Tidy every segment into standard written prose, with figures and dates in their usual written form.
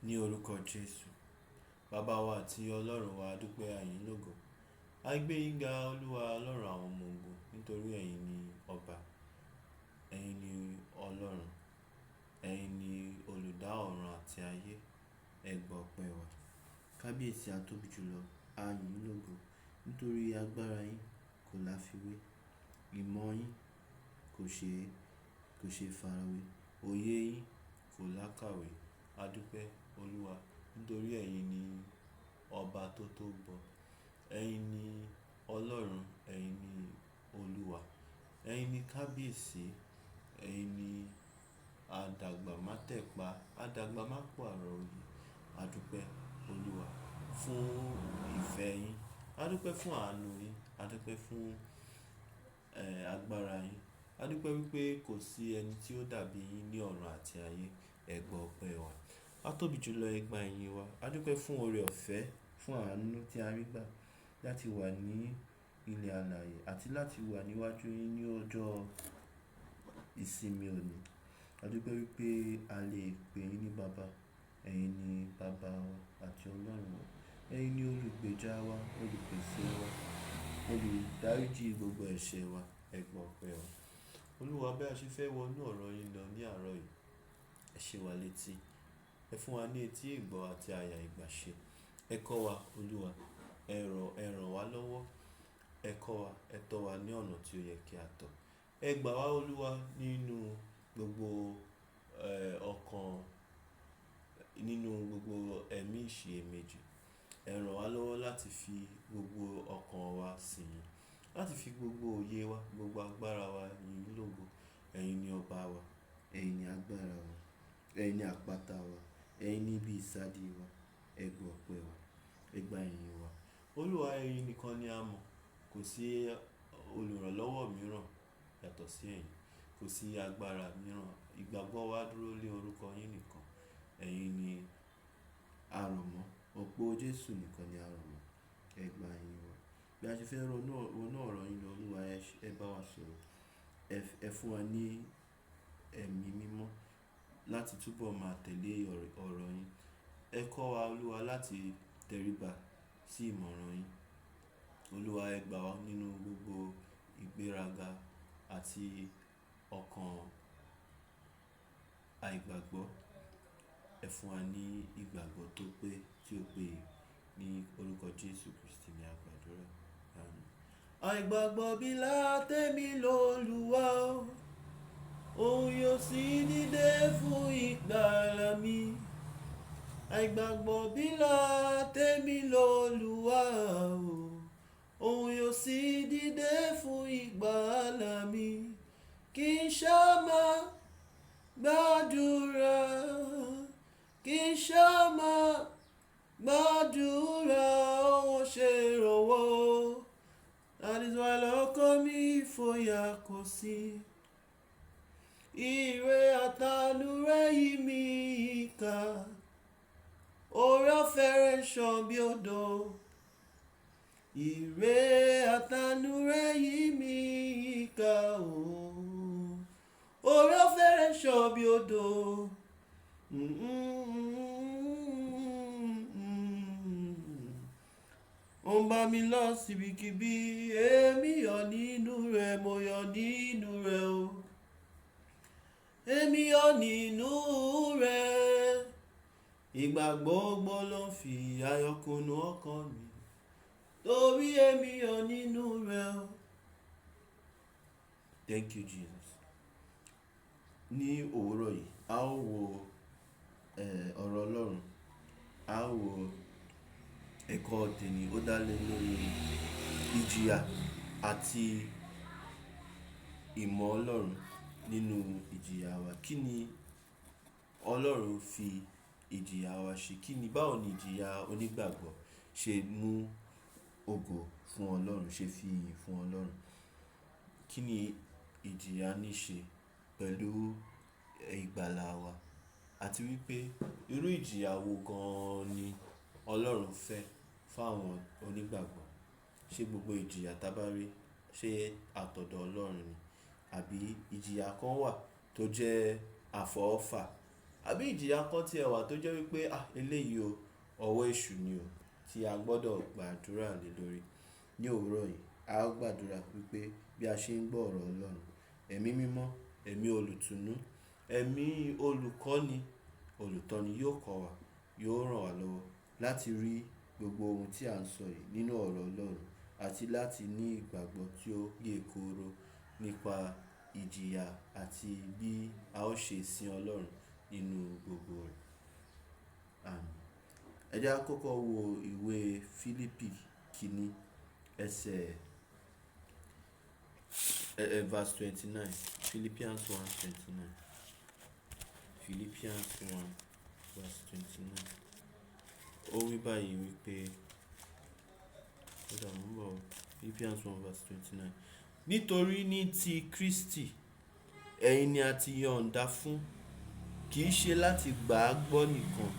Ní orúkọ Jésù. Baba wa àti Ọlọ́run wa, a dúpẹ́ a yìn lógo. A gbé yín ga Olúwa Ọlọ́run àwọn ọmọ ogun nítorí ẹ̀yin ni ọba, ẹ̀yin ni Ọlọ́run, ẹ̀yin ni olùdá ọ̀run àti ayé. Ẹ gba ọpẹ́ wa. Kábíyèsí a tóbi jùlọ, a yìn lógo nítorí agbára yín kò láfiwé, ìmọ̀ yín kò ṣe, kò ṣe farawé, òye yín kò lákàwé. A dúpẹ́ Olúwa nítorí ẹ̀yin ni ọba tó tó bọ, ẹ̀yin ni Ọlọ́run, ẹ̀yin ni Olúwa, ẹ̀yin ni kábíyèsí, ẹ̀yin ni àdàgbà má tẹ̀pa, àdàgbà má pààrọ̀ òye. A dúpẹ́ Olúwa fún ìfẹ́ yín, a dúpẹ́ fún àánú yín, a dúpẹ́ fún, agbára yín. A dúpẹ́ wípé kò sí ẹni tí ó dàbí yín ní ọ̀run àti ayé. Ẹ gba ọpẹ́ wa. A tóbi jùlọ, ẹ gba ìyìn wa. A dúpẹ́ fún oore ọ̀fẹ́, fún àánú tí a rí gbà láti wà ní ilẹ̀ alààyè àti láti wà níwájú yín ní ọjọ́ ìsinmi òní. A dúpẹ́ wípé a lè pè yín ní baba. Ẹ̀yin ni baba wa àti Ọlọ́run wa. Ẹ̀yin ni olùgbèjà wa, olùpèsè wa, olùdáríjì gbogbo ẹ̀ṣẹ̀ wa. Ẹ gba ọpẹ́ wa. Olúwa, bí a ṣe fẹ́ wọnú ọ̀rọ̀ yín lọ ní àárọ̀ yìí, ẹ ṣe wa létí. Ẹ fún wa ní etí ìgbọ́ àti àyà ìgbàṣe. Ẹ kọ́ wa Olúwa, ẹ ràn wá lọ́wọ́. Ẹ kọ́ wa, ẹ tọ́ wa ní ọ̀nà tí ó yẹ kí a tọ̀. Ẹ gbà wá Olúwa nínú gbogbo, ọkàn, nínú gbogbo ẹ̀mí ìṣiyèméjì. Ẹ ràn wá lọ́wọ́ láti fi gbogbo ọkàn wa sìn yín, láti fi gbogbo òye wa, gbogbo agbára wa yìn yín lógo. Ẹ̀yin ni ọba wa, ẹ̀yin ni agbára wa, ẹ̀yin ni àpáta wa, ẹ̀yin ni ibi ìsádi wa. Ẹ gba ọpẹ́ wa, ẹ gba ìyìn wa. Olúwa, ẹ̀yin nìkan ni a mọ̀. Kò sí olùrànlọ́wọ́ mìíràn yàtọ̀ sí ẹ̀yin. Kò sí agbára mìíràn. Ìgbàgbọ́ wa dúró lé orúkọ yín nìkan. Ẹ̀yin ni àrọ̀mọ́. Òpó Jésù nìkan ni àrọ̀mọ́. Ẹ gba ìyìn wa. Bí a ṣe fẹ́ ronú, ronú ọ̀rọ̀ yín lọ, Olúwa, ẹ bá wa sọ̀rọ̀. Ẹ fún wa ní ẹ̀mí mímọ́ láti túbọ̀ máa tẹ̀lé ọ̀rọ̀ yín. Ẹ kọ́ wa Olúwa láti tẹríba sí ìmọ̀ràn yín. Olúwa, ẹ gbà wá nínú gbogbo ìgbéraga àti ọkàn àìgbàgbọ́. Ẹ fún wa ní ìgbàgbọ́ tó pé, tí ó péye. Ní orúkọ Jésù Kristi ni a gbàdúrà. Àmín. Àìgbàgbọ́ bí látẹ́mi lOlúwa o, òun yóò sì dìde fún ìgbàlà mi. Àìgbàgbọ́ bí látẹ́mi lOlúwa o, òun yóò sì dìde fún ìgbàlà mi. Kì í ṣá máa gbàdúrà, kì í ṣá máa gbàdúrà, ó ṣe ìrànwọ́. That is why lọ́kàn mi ìfòyà kò sí. Ire àtànú rẹ̀ yí mi ká. Oore ọ̀fẹ́ rẹ̀ ṣàn bí odò. Ire àtànú rẹ̀ yí mi ká o. Oore ọ̀fẹ́ rẹ̀ ṣàn bí odò. Ó ń bá mi lọ síbikíbi, èmi yọ̀ nínú rẹ̀, mo yọ̀ nínú rẹ̀ o. Èmi yọ̀ nínú rẹ̀. Ìgbà gbogbo ló ń fi ayọ̀ kúnú ọkàn mi, torí èmi yọ̀ nínú rẹ̀ o. Thank you, Jesus. Ní òwúrọ̀ yìí, a ó wo, ọ̀rọ̀ Ọlọ́run. A ó wo ẹ̀kọ́ tèní ó dá lé lórí ìjìyà àti ìmọ̀ Ọlọ́run nínú ìjìyà wa. Kí ni Ọlọ́run fi ìjìyà wa ṣe? Kí ni, báwo ni ìjìyà onígbàgbọ́ ṣe mú ògo fún Ọlọ́run, ṣe fi ìyìn fún Ọlọ́run? Kí ni ìjìyà ní ṣe pẹ̀lú ìgbàlà wa? Àti wípé irú ìjìyà wo gan an ni Ọlọ́run fẹ́ fún àwọn onígbàgbọ́? Ṣé gbogbo ìjìyà tá bá rí, ṣé àtọ̀dọ̀ Ọlọ́run ni? Àbí ìjìyà kan wà tó jẹ́ àfọwọ́fà Àbí ìjìyà kan tí ẹ wà tó jẹ́ wípé, à, eléyìí o, ọwọ́ èṣù ni o tí a gbọdọ̀ gbàdúrà lé lórí. Ní òwúrọ̀ yìí, a ó gbàdúrà wípé bí a ṣe ń gbọ́ ọ̀rọ̀ Ọlọ́run, ẹ̀mí mímọ́, ẹ̀mí olùtùnú, ẹ̀mí olùkọ́ni, olùtọ́ni yóò kọ́ wa, yóò rán wa lọ́wọ́ láti rí gbogbo ohun tí à ń sọ yìí nínú ọ̀rọ̀ Ọlọ́run àti láti ní ìgbàgbọ́ tí ó yè kooro nípa ìjìyà àti bí a ó ṣe sin Ọlọ́run nínú gbogbo rẹ̀. Àmín. Ẹ jẹ́ á kọ́kọ́ wo ìwé Fílípì kìíní ẹsẹ̀, verse 29. Philippians 1:29. Philippians 1 verse 29. Ó wí báyìí wípé, ó dà mú bọ̀ o. Philippians 1 verse 29. Nítorí ní ti Kristi, ẹ̀yin ni a ti yọ̀nda fún, kì í ṣe láti gbà á gbọ́ nìkan,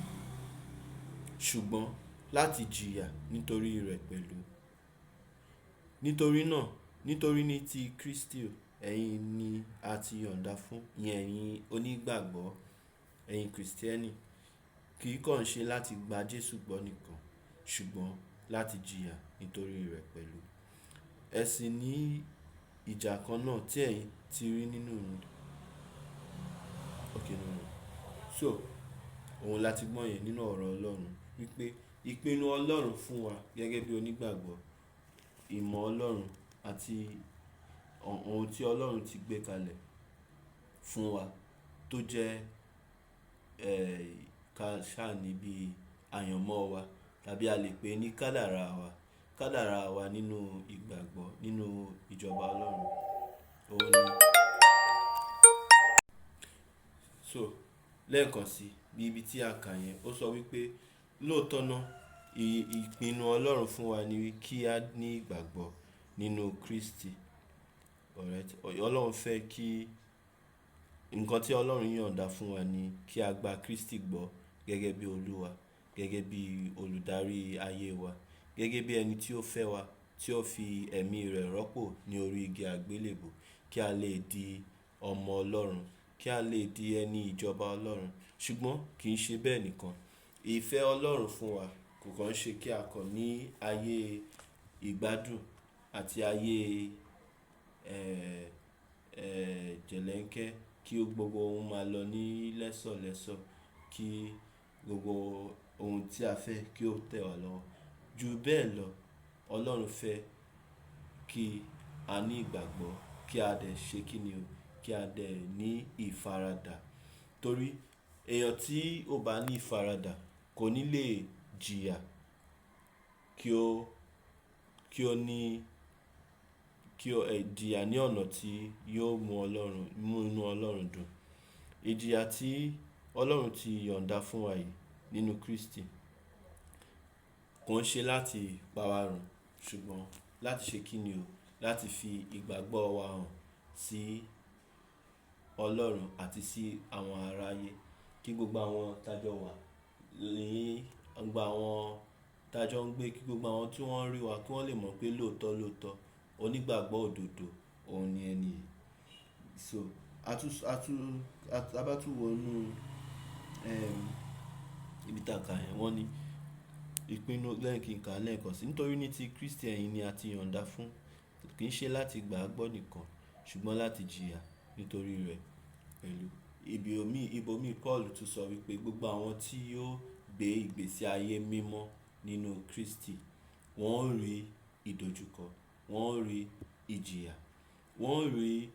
ṣùgbọ́n láti jìyà nítorí rẹ̀ pẹ̀lú. Nítorí náà, nítorí ní ti Kristi, ẹ̀yin ni a ti yọ̀nda fún, ìyẹn ẹ̀yin onígbàgbọ́, ẹ̀yin Kristẹni, kì í kàn ṣe láti gba Jésù gbọ́ nìkan, ṣùgbọ́n láti jìyà nítorí rẹ̀ pẹ̀lú. Ẹ sì ní ìjà kan náà tí ẹ̀yin ti rí nínú mi. Okay, no, no. So, òun láti gbọ́ yẹn nínú ọ̀rọ̀ Ọlọ́run wípé ìpinnu Ọlọ́run fún wa gẹ́gẹ́ bí onígbàgbọ́, ìmọ̀ Ọlọ́run àti ohun tí Ọlọ́run ti gbé kalẹ̀ fún wa tó jẹ́, ká ṣáà níbi àyànmọ́ wa tàbí a lè pè é ní kádàrá wa, kádàrá wa nínú ìgbàgbọ́ nínú ìjọba Ọlọ́run. Òun ni. So, lẹ́ẹ̀kan sí bí ibi tí a kà yẹn, ó sọ wípé lóòótọ́ náà, ìpinnu Ọlọ́run fún wa ni kí a ní ìgbàgbọ́ nínú Kristi. Alright? Ọlọ́run fẹ́ kí nǹkan tí Ọlọ́run yọ̀nda fún wa ni kí a gba Kristi gbọ́ gẹ́gẹ́ bí Olúwa, gẹ́gẹ́ bí olùdarí ayé wa, gẹ́gẹ́ bí ẹni tí ó fẹ́ wa, tí ó fi ẹ̀mí rẹ̀ rọ́pò ní orí igi àgbélébùú kí a lè di ọmọ Ọlọ́run, kí a lè di ẹni ìjọba Ọlọ́run. Ṣùgbọ́n kì í ṣe bẹ́ẹ̀ nìkan. Ìfẹ́ Ọlọ́run fún wa kò kàn ṣe kí a kọ̀ ní ayé ìgbádùn àti ayé, ẹ́, ẹ́, jẹ̀lẹ́ńkẹ́ kí gbogbo ohun máa lọ ní lẹ́sọ̀lẹ́sọ̀, kí gbogbo ohun tí a fẹ́ kí ó tẹ̀ wá lọ́wọ́. Ju bẹ́ẹ̀ lọ, Ọlọ́run fẹ́ kí a ní ìgbàgbọ́, kí a dẹ̀ ṣe kíni o, kí a dẹ̀ ní ìfaradà. Torí èèyàn tí ò bá ní ìfaradà kò ní lè jìyà kí ó, kí ó ní, kí ó, jìyà ní ọ̀nà tí yóò mú Ọlọ́run, mú inú Ọlọ́run dùn. Ìjìyà tí Ọlọ́run ti yọ̀nda fún wa yìí nínú Kristi kò ń ṣe láti pa wa run, ṣùgbọ́n láti ṣe kíni o, láti fi ìgbàgbọ́ wa hàn sí Ọlọ́run àti sí àwọn aráyé. Kí gbogbo àwọn tájọ́ wà ní, gbogbo àwọn tájọ́ ń gbé, kí gbogbo àwọn tí wọ́n rí wa kí wọ́n lè mọ̀ pé lóòótọ́ lóòótọ́ onígbàgbọ́ òdodo òun ni ẹni yìí. So, a tún, a tún, a bá tún wo inú, ibi tí a kà yẹn, wọ́n ní ìpinnu lẹ́yìn kí n kà lẹ́ẹ̀kan sí. Nítorí ní ti Kristi ẹ̀yin ni a ti yọ̀nda fún, kì í ṣe láti gbà á gbọ́ nìkan, ṣùgbọ́n láti jìyà nítorí rẹ̀ pẹ̀lú. Ibi omi, ibo mi Paul tún sọ wípé gbogbo àwọn tí yóò gbé ìgbésí ayé mímọ́ nínú Kristi, wọ́n ó rí ìdojúkọ, wọ́n ó rí ìjìyà, wọ́n ó rí,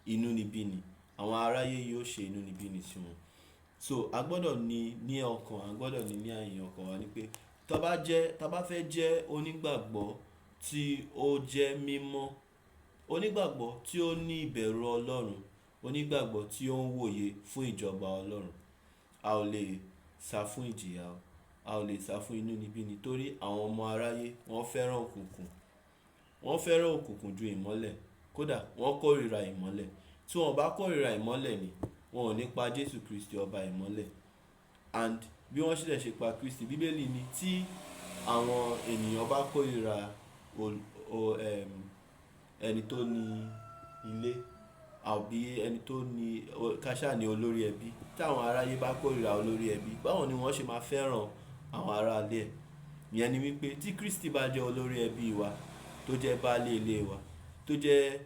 inúnibíni. Àwọn aráyé yóò ṣe inúnibíni sí wọn. So, a gbọdọ̀ ní ní ọkàn, a gbọdọ̀ ní ní àyè ọkàn wa ní pé tí a bá jẹ́, tí a bá fẹ́ jẹ́ onígbàgbọ́ tí ó jẹ́ mímọ́, onígbàgbọ́ tí ó ní ìbẹ̀rù Ọlọ́run, onígbàgbọ́ tí ó ń wòye fún ìjọba Ọlọ́run, a ò lè sá fún ìjìyà o, a ò lè sá fún inúnibíni torí àwọn ọmọ aráyé wọ́n fẹ́ràn òkùnkùn. Wọ́n fẹ́ràn òkùnkùn ju ìmọ́lẹ̀. Kódà wọ́n kórìíra ìmọ́lẹ̀. Tí wọ́n bá kórìíra ìmọ́lẹ̀ ni, wọ́n ò ní pa Jésù Kristi ọba ìmọ́lẹ̀. And bí wọ́n ṣe lè ṣe pa Kristi, Bíbélì ní tí àwọn ènìyàn bá kórìíra ẹni tó ní ilé, àbí ẹni tó ní káṣá ni olórí ẹbí, tí àwọn aráyé bá kórìíra olórí ẹbí, báwo ni wọ́n ṣe máa fẹ́ràn àwọn ará ilé ẹ̀? Ìyẹn ni wípé tí Kristi bá jẹ́ olórí ẹbí wa, tó jẹ́ baálé ilé wa, tó jẹ́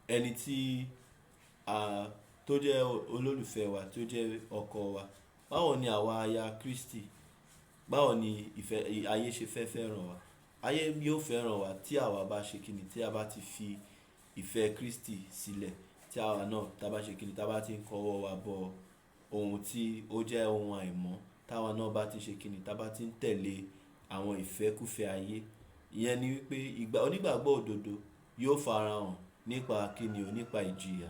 ẹni tí a, tó jẹ́ olólùfẹ́ wa, tó jẹ́ ọkọ wa, báwo ni àwa aya Kristi, báwo ni ìfẹ́ ayé ṣe fẹ́ fẹ́ràn wa? Ayé yóò fẹ́ràn wa tí àwa bá ṣe kíni, tí a bá ti fi ìfẹ́ Kristi sílẹ̀, tí àwa náà tá bá ṣe kíni, tá bá ti ń kọ́wọ́ wa bọ ohun tí ó jẹ́ ohun àìmọ́, tá wa náà bá ti ṣe kíni, tá bá ti ń tẹ̀lé àwọn ìfẹ́kúfẹ̀ẹ́ ayé. Ìyẹn ni wípé ìgbà onígbàgbọ́ òdodo yóò farahàn nípa kíni o, nípa ìjìyà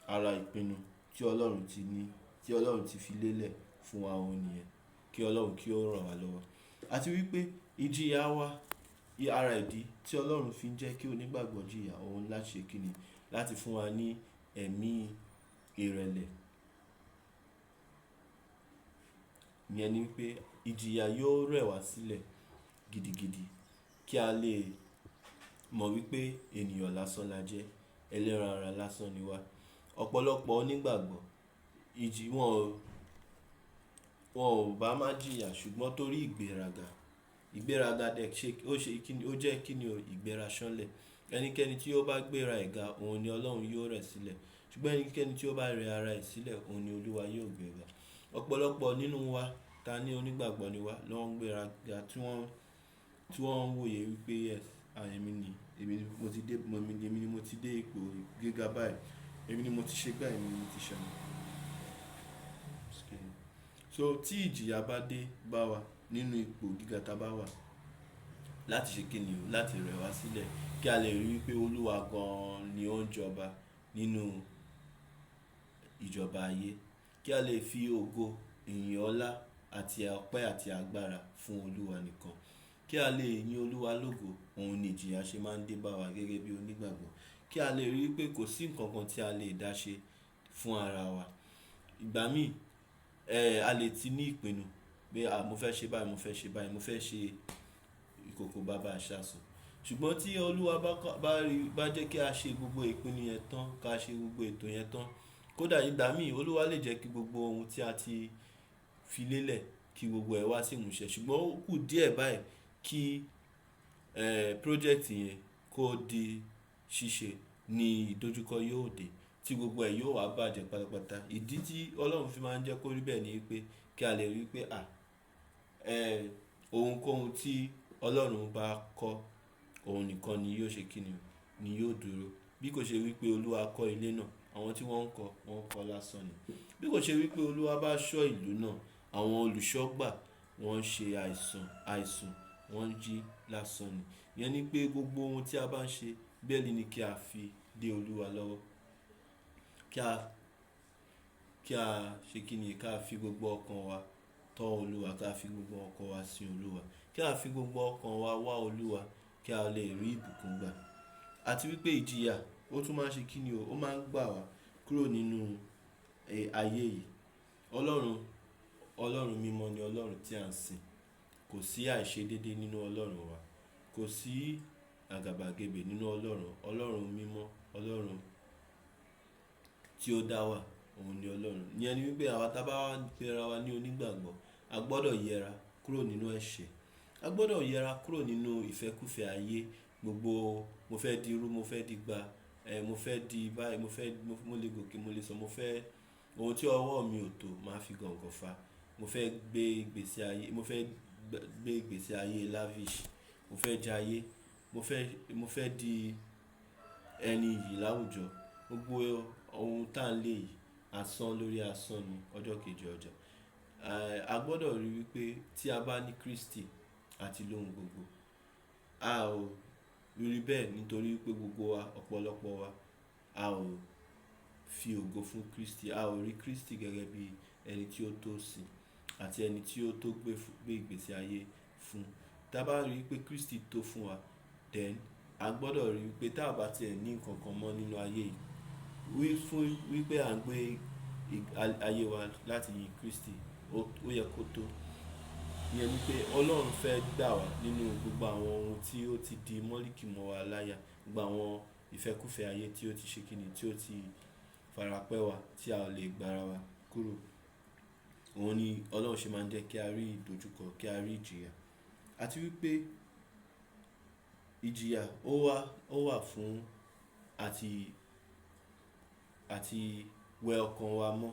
ara ìpinnu tí Ọlọ́run ti ní, tí Ọlọ́run ti fi lélẹ̀ fún wa òun nìyẹn. Kí Ọlọ́run kí ó ràn wá lọ́wọ́. Àti wípé ìjìyà wa, ara ìdí tí Ọlọ́run fi ń jẹ́ kí onígbàgbọ́ jìyà òun láti ṣe kíni, láti fún wa ní ẹ̀mí ìrẹ̀lẹ̀. Ìyẹn ni wípé ìjìyà yóò rẹ̀ wá sílẹ̀ gidigidi kí a lè mọ̀ wípé ènìyàn lásán la jẹ́, ẹlẹ́ran ara lásán ni wá. Ọ̀pọ̀lọpọ̀ onígbàgbọ́ ìjì wọn, wọn ò bá má jìyà, ṣùgbọ́n torí ìgbéraga, ìgbéraga dẹ̀ ṣe, ó ṣe kíni, ó jẹ́ kíni o, ìgbéra ṣánlẹ̀. Ẹnikẹ́ni tí ó bá gbéra ẹ̀ ga, òun ni Ọlọ́run yóò rẹ̀ sílẹ̀. Ṣùgbọ́n ẹnikẹ́ni tí ó bá rẹ ara ẹ̀ sílẹ̀, òun ni Olúwa yóò gbé ga. Ọ̀pọ̀lọpọ̀ nínú wa ta ní onígbàgbọ́ ni wá ló ń gbéraga tí wọ́n, tí wọ́n ń wòye wípé yes, èmi ni, èmi ni mo ti dé, èmi ni mo ti dé ipò gíga báyìí, èmi ni mo ti ṣe gbá, èmi ni mo ti ṣàwo. So tí ìjìyà bá dé bá wa nínú ipò gíga tá bá wà, láti ṣe kíni o, láti rẹ̀ wá sílẹ̀ kí a lè rí wípé Olúwa gan an ni ó ń jọba nínú ìjọba ayé. Kí a lè fi ògo, ìyìn ọlá àti ọpẹ́ àti agbára fún Olúwa nìkan. Kí a lè yin Olúwa lógo, òun ni ìjìyà ṣe máa ń dé bá wa gẹ́gẹ́ bí onígbàgbọ́. Kí a lè rí wípé kò sí nǹkan kan tí a lè dá ṣe fún ara wa. Ìgbà mí, a lè ti ní ìpinnu pé à, mo fẹ́ ṣe báyìí, mo fẹ́ ṣe báyìí, mo fẹ́ ṣe ìkòkò bàbá àṣàsùn. Ṣùgbọ́n tí Olúwa bá kọ́, bá rí, bá jẹ́ kí a ṣe gbogbo ìpinnu yẹn tán, ká ṣe gbogbo ètò yẹn tán, kódà ìgbà mí Olúwa lè jẹ́ kí gbogbo ohun tí a ti fi lélẹ̀ kí gbogbo ẹ̀ wá sí ìmúṣẹ. Ṣùgbọ́n ó kù díẹ̀ báyìí kí, project yẹn kó di ṣíṣe ní ìdojúkọ yóò dé tí gbogbo ẹ̀ yóò wá bàjẹ́ pátápátá. Ìdí tí Ọlọ́run fi máa ń jẹ́ kó rí bẹ́ẹ̀ ni wípé kí a lè rí wípé à, ohunkóhun tí Ọlọ́run bá kọ́, òun nìkan ni yóò ṣe kíni o, ni yóò dúró. Bí kò ṣe wípé Olúwa kọ́ ilé náà, àwọn tí wọ́n ń kọ́, wọ́n ń kọ́ lásán ni. Bí kò ṣe wípé Olúwa bá ṣọ́ ìlú náà, àwọn olùṣọ́gbà wọ́n ń ṣe àìsàn, àìsùn, wọ́n ń jí lásán ni. Ìyẹn ni pé gbogbo ohun tí a bá ń ṣe, bẹ́ẹ̀ ni kí a fi lé Olúwa lọ́wọ́. Kí a, kí a ṣe kíni, ká fi gbogbo ọkàn wa tọ́ Olúwa, ká fi gbogbo ọkàn wa sin Olúwa, kí a fi gbogbo ọkàn wa wá Olúwa kí a lè rí ìbùkún gbà. Àti wípé ìjìyà ó tún máa ń ṣe kíni o, ó máa ń gbà wá kúrò nínú, ayé yìí. Ọlọ́run, Ọlọ́run mímọ́ ni Ọlọ́run tí à ń sìn. Kò sí àìṣedédé nínú Ọlọ́run wa. Kò sí àgàbàgebè nínú Ọlọ́run. Ọlọ́run mímọ́, Ọlọ́run tí ó dá wa, òun ni Ọlọ́run. Ìyẹn ni wípé àwa tá bá wá pe ara wa ní onígbàgbọ́, a gbọdọ̀ yẹra kúrò nínú ẹ̀ṣẹ̀. A gbọdọ̀ yẹra kúrò nínú ìfẹ́kúfẹ̀ẹ́ ayé. Gbogbo mo fẹ́ di irú, mo fẹ́ di gba, mo fẹ́ di báyìí, mo fẹ́, mo lè gòkè, mo lè sọ, mo fẹ́ ohun tí ọwọ́ mi ò tó máa fi gọ̀ǹgọ̀ fà. Mo fẹ́ gbé ìgbésí ayé, mo fẹ́ gbé ìgbésí ayé lavish. Mo fẹ́ jẹ ayé, mo fẹ́, mo fẹ́ di ẹni iyì láwùjọ. Gbogbo ohun tá ń lé yìí, asán lórí asán ni ọjọ́ kejì ọjà. A gbọdọ̀ rí wípé tí a bá ní Kristi àti lóhun gbogbo, a ò rí bẹ́ẹ̀ nítorí pé gbogbo wa, ọ̀pọ̀lọpọ̀ wa, a ò fi ògo fún Kristi. A ò rí Kristi gẹ́gẹ́ bí ẹni tí ó tó sìn àti ẹni tí ó tó gbé, gbé ìgbésí ayé fún. Tí a bá rí wípé Kristi tó fún wa, then a gbọdọ̀ rí wípé tí a bá ti ẹ̀ ní nǹkan kan mọ́ nínú ayé yìí, wí fún wípé à ń gbé ayé wa láti yin Kristi, ó yẹ kó tó. Ìyẹn ni pé Ọlọ́run fẹ́ gbà wá nínú gbogbo àwọn ohun tí ó ti di mọ́líkì mọ́ wa láya, gbogbo àwọn ìfẹ́kúfẹ̀ẹ́ ayé tí ó ti ṣe kíni, tí ó ti farapẹ́ wa, tí a ò lè gba ara wa kúrò. Òun ni Ọlọ́run ṣe máa ń jẹ́ kí a rí ìdojúkọ, kí a rí ìjìyà. Àti wípé ìjìyà ó wà fún àti, àti wẹ ọkàn wa mọ́.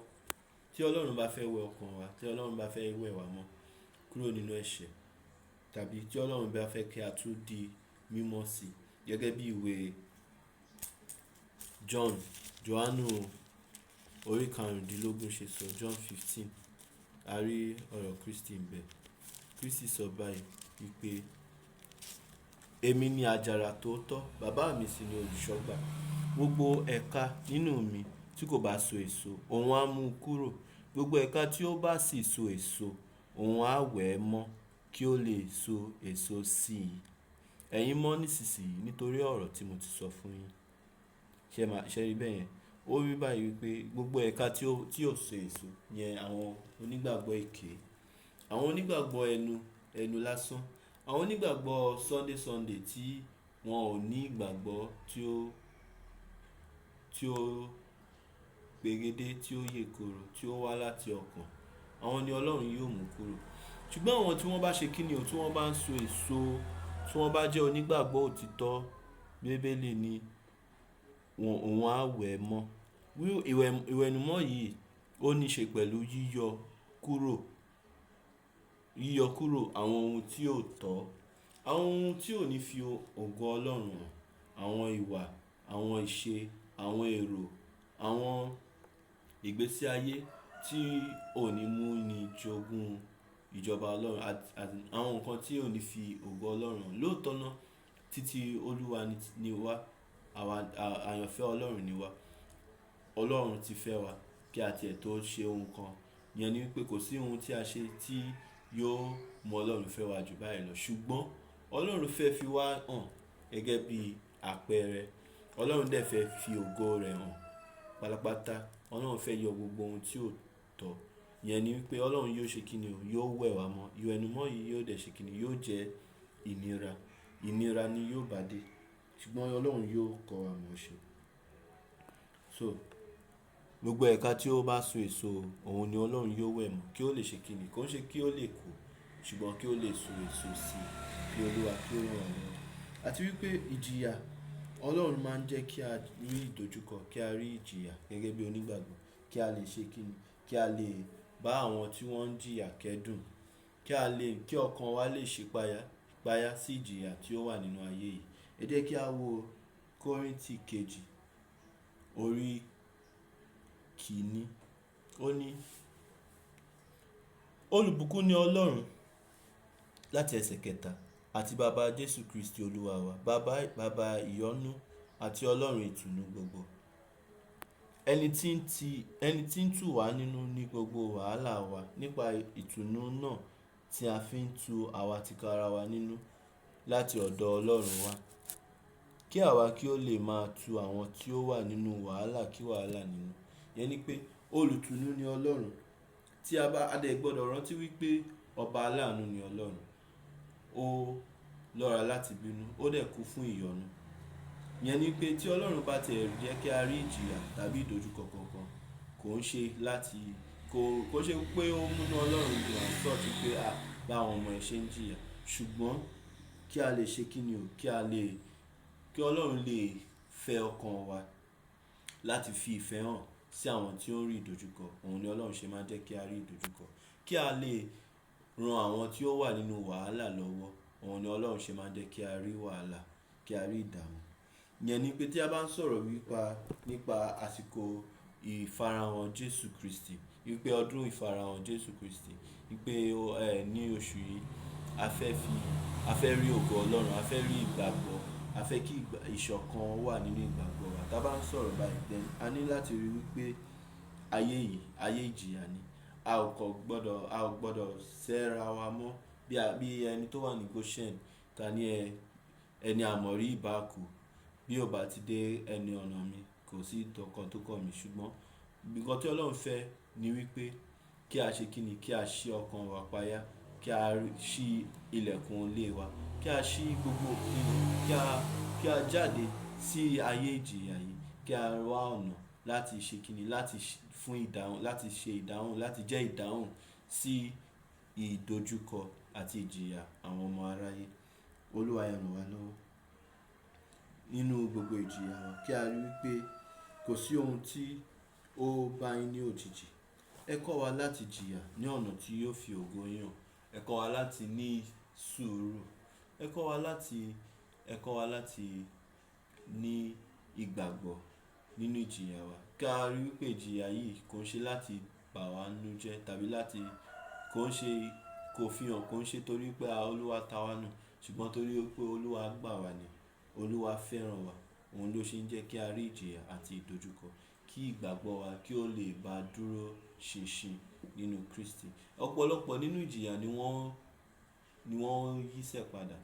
Tí Ọlọ́run bá fẹ́ wẹ ọkàn wa, tí Ọlọ́run bá fẹ́ wẹ wa mọ́ kúrò nínú ẹ̀ṣẹ̀, tàbí tí Ọlọ́run bá fẹ́ kí a tún di mímọ́ sí gẹ́gẹ́ bí ìwé John, Johanu orí karùndínlógún ṣe sọ, John 15, a rí ọ̀rọ̀ Kristi ń bẹ. Kristi sọ báyìí wípé èmi ni àjàrà tó tọ́, bàbá mi sì ni olùṣọ́gbà. Gbogbo ẹ̀ka nínú mi tí kò bá so èso, òun á mú kúrò. Gbogbo ẹ̀ka tí ó bá sì so èso, òun á wẹ̀ ẹ́ mọ́ kí ó lè so èso sí i. Ẹ̀yin mọ́ nísinsìnyí nítorí ọ̀rọ̀ tí mo ti sọ fún yín. Ṣé máa, ṣé rí bẹ́ẹ̀ yẹn? Ó wí báyìí wípé gbogbo ẹ̀ka tí ò so èso yẹn, àwọn onígbàgbọ́ èké, àwọn onígbàgbọ́ ẹnu, ẹnu lásán, àwọn onígbàgbọ́ Sunday Sunday tí wọ́n ò ní ìgbàgbọ́ tí ó pegedé, tí ó yè kooro, tí ó wá láti ọkàn, àwọn ni Ọlọ́run yóò mú kúrò. Ṣùgbọ́n àwọn tí wọ́n bá ṣe kíni o, tí wọ́n bá ń so èso, tí wọ́n bá jẹ́ onígbàgbọ́ òtítọ́, Bíbélì ni wọ́n, òun á wẹ̀ ẹ́ mọ́. Ìwẹ̀nùmọ́ yìí ó ní ṣe pẹ̀lú yíyọ kúrò, yíyọ kúrò àwọn ohun tí ò tọ́, àwọn ohun tí ò ní fi ògo Ọlọ́run hàn, àwọn ìwà, àwọn ìṣe, àwọn èrò, àwọn ìgbésí ayé tí ò ní mú ni jogún ìjọba Ọlọ́run àti àwọn nǹkan tí ò ní fi ògo Ọlọ́run hàn. Lóòótọ́ náà, títí Olúwa ni wá, àwa àyànfẹ́ Ọlọ́run ni wá. Ọlọ́run ti fẹ́ wa kí a tiẹ̀ tó ṣe ohun kan. Ìyẹn ni wípé kò sí ohun tí a ṣe tí yóò mú Ọlọ́run fẹ́ wa jù báyìí lọ. Ṣùgbọ́n Ọlọ́run fẹ́ fi wá hàn gẹ́gẹ́ bí àpẹẹrẹ. Ọlọ́run dẹ̀ fẹ́ fi ògo rẹ̀ hàn pátápátá. Ọlọ́run fẹ́ yọ gbogbo ohun tí ò tọ́. Ìyẹn ni wípé Ọlọ́run yóò ṣe kíni o, yóò wẹ̀ wá mọ́. Ìwẹ̀nùmọ́ yìí yóò dẹ̀ ṣe kíni, yóò jẹ́ ìnira. Ìnira ni yóò bá dé. Ṣùgbọ́n Ọlọ́run yóò kọ́ wa mọ̀ ṣe. So gbogbo ẹ̀ka tí ó bá so èso, òun ni Ọlọ́run yóò wẹ̀ mọ́ kí ó lè ṣe kíni, kó ṣe kí ó lè kú, ṣùgbọ́n kí ó lè so èso sí i, kí Olúwa kí ó rán wa lọ́wọ́. Àti wípé ìjìyà, Ọlọ́run máa ń jẹ́ kí a rí ìdojúkọ, kí a rí ìjìyà gẹ́gẹ́ bí onígbàgbọ́, kí a lè ṣe kíni, kí a lè bá àwọn tí wọ́n ń jìyà kẹ́dùn, kí a lè, kí ọkàn wa lè ṣe payá, payá sí ìjìyà tí ó wà nínú ayé yìí. Ẹ jẹ́ kí a wo Kọ́ríńtì kejì orí kìíní. Ó ní olùbùkún ni Ọlọ́run láti ẹsẹ̀ kẹta àti bàbá Jésù Kristi Olúwa wa, bàbá, bàbá ìyọ́nú àti Ọlọ́run ìtùnú gbogbo. Ẹni tí ń ti, ẹni tí ń tù wá nínú ní gbogbo wàhálà wa nípa ìtùnú náà tí a fi ń tu àwa tìkára wa nínú láti ọ̀dọ̀ Ọlọ́run wa. Kí àwa kí ó lè máa tu àwọn tí ó wà nínú wàhálà kí wàhálà nínú. Ìyẹn ni pé olùtùnú ni Ọlọ́run. Tí a bá, a dẹ̀ gbọdọ̀ rántí wípé ọba aláàánú ni Ọlọ́run. Ó lọ́ra láti bínú, ó dẹ̀ kú fún ìyọ́nú. Ìyẹn ni pé tí Ọlọ́run bá ti ẹ̀ jẹ́ kí a rí ìjìyà tàbí ìdojúkọ kankan, kò ń ṣe láti, kò ṣe pé ó mú inú Ọlọ́run dùn and such pé a bá àwọn ọmọ ẹ̀ ṣe ń jìyà. Ṣùgbọ́n kí a lè ṣe kíni o, kí a lè, kí Ọlọ́run lè fẹ́ ọkàn wa láti fi ìfẹ́ hàn sí àwọn tí ó ń rí ìdojúkọ. Òun ni Ọlọ́run ṣe máa ń jẹ́ kí a rí ìdojúkọ. Kí a lè ran àwọn tí ó wà nínú wàhálà lọ́wọ́. Òun ni Ọlọ́run ṣe máa ń jẹ́ kí a rí wàhálà, kí a rí ìdààmú. Ìyẹn ni pé tí a bá ń sọ̀rọ̀ nípa àsìkò ìfarahàn Jésù Kristi, wípé ọdún ìfarahàn Jésù Kristi, wípé ní oṣù yìí a fẹ́ fi, a fẹ́ rí ògo Ọlọ́run, a fẹ́ rí ìgbàgbọ́, a fẹ́ kí ìṣọ̀kan wà nínú ìgbàgbọ́ wa. Tí a bá ń sọ̀rọ̀ báyìí, then a ní láti rí wípé ayé yìí, ayé ìjìyà ni. A ò kọ́ gbọdọ̀, a ò gbọdọ̀ sẹ́ra wa mọ́ bí a, bí ẹni tó wà ní Goshen, ta ní ẹ, ẹni àmọ̀rí ìbá kú. Bí ó bá ti dé ẹni ọ̀nà mi, kò sí nǹkan tó kàn mí. Ṣùgbọ́n nǹkan tí Ọlọ́run fẹ́ ni wípé kí a ṣe kíni, kí a ṣí ọkàn wa payá, kí a ṣí ilẹ̀kùn ilé wa, kí a ṣí gbogbo kíni, kí a jáde sí ayé ìjìyà yìí, kí a wá ọ̀nà láti ṣe kíni, láti fún ìdáhùn, láti ṣe ìdáhùn, láti jẹ́ ìdáhùn sí ìdojúkọ àti ìjìyà àwọn ọmọ aráyé. Olúwa, ẹ ràn wá lọ́wọ́ nínú gbogbo ìjìyà wa, kí a rí wípé kò sí ohun tí ó bá yín ní òjijì. Ẹ kọ́ wa láti jìyà ní ọ̀nà tí yóò fi ògo yín hàn. Ẹ kọ́ wa láti ní sùúrù. Ẹ kọ́ wa láti ní ìgbàgbọ́ nínú ìjìyà wa. Kí a rí wípé ìjìyà yìí kò ń ṣe láti bà wá nínú jẹ́ tàbí láti kò ń ṣe, kò fi hàn, kò ń ṣe torí pé Olúwa ta wá nù, ṣùgbọ́n torí pé Olúwa gbà wá ni, Olúwa fẹ́ràn wa. Òun ló ṣe ń jẹ́ kí a rí ìjìyà àti ìdojúkọ, kí ìgbàgbọ́ wa kí ó lè bá dúró ṣinṣin nínú Kristi. Ọ̀pọ̀lọpọ̀ nínú ìjìyà ni wọ́n ń yíṣẹ́ padà.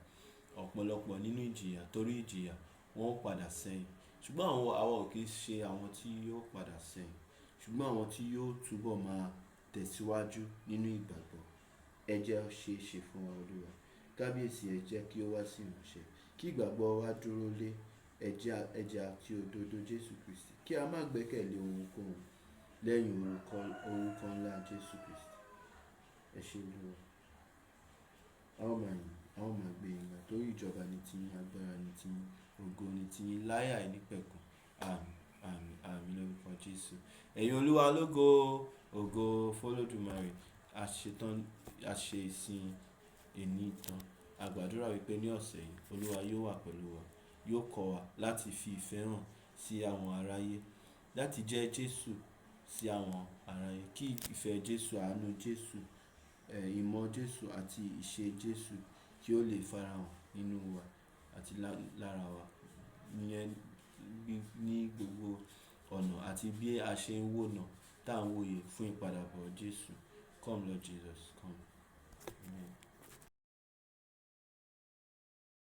Ọ̀pọ̀lọpọ̀ nínú ìjìyà, torí ìjìyà wọ́n ó padà sẹ́yìn. Ṣùgbọ́n àwa ò kí ń ṣe àwọn tí yóò padà sẹ́yìn, ṣùgbọ́n àwọn tí yóò túbọ̀ máa tẹ̀síwájú nínú ìgbàgbọ́. Ẹ jẹ́ ó ṣe é ṣe fún wa, Olúwa. Kábíyèsí, ẹ jẹ́ kí ó wá sí ìmúṣẹ. Kí ìgbàgbọ́ wa dúró lé ẹ̀jẹ̀ àti òdodo Jésù Kristi. Kí a má gbẹ́kẹ̀lé ohunkóhun lẹ́yìn orúkọ ńlá Jésù Kristi. Ẹ ṣé, Olúwa. A ó máa yìn, a ó máa gbé yín ga, torí ìjọba ni ti yín, agbára ni ti yín, ògo ni ti yín, láé àìnípẹ̀kun. Àmín, àmín, àmín lórúkọ Jésù. Ẹ̀yin Olúwa lógo, ògo f'Olódùmarè. A ṣe tán, a ṣe ìsìn ẹni tán. A gbàdúrà wípé ní ọ̀sẹ̀ yìí Olúwa yóò wà pẹ̀lú wa, yóò kọ́ wa láti fi ìfẹ́ hàn sí àwọn aráyé, láti jẹ́ Jésù sí àwọn aráyé. Kí ìfẹ́ Jésù, àánú Jésù, ìmọ̀ Jésù àti ìṣe Jésù kí ó lè farahàn nínú wa àti lára wa ní gbogbo ọ̀nà àti bí a ṣe ń wònà tá ń wòye fún ìpadàbọ̀ Jésù. Come, Lord Jesus, come.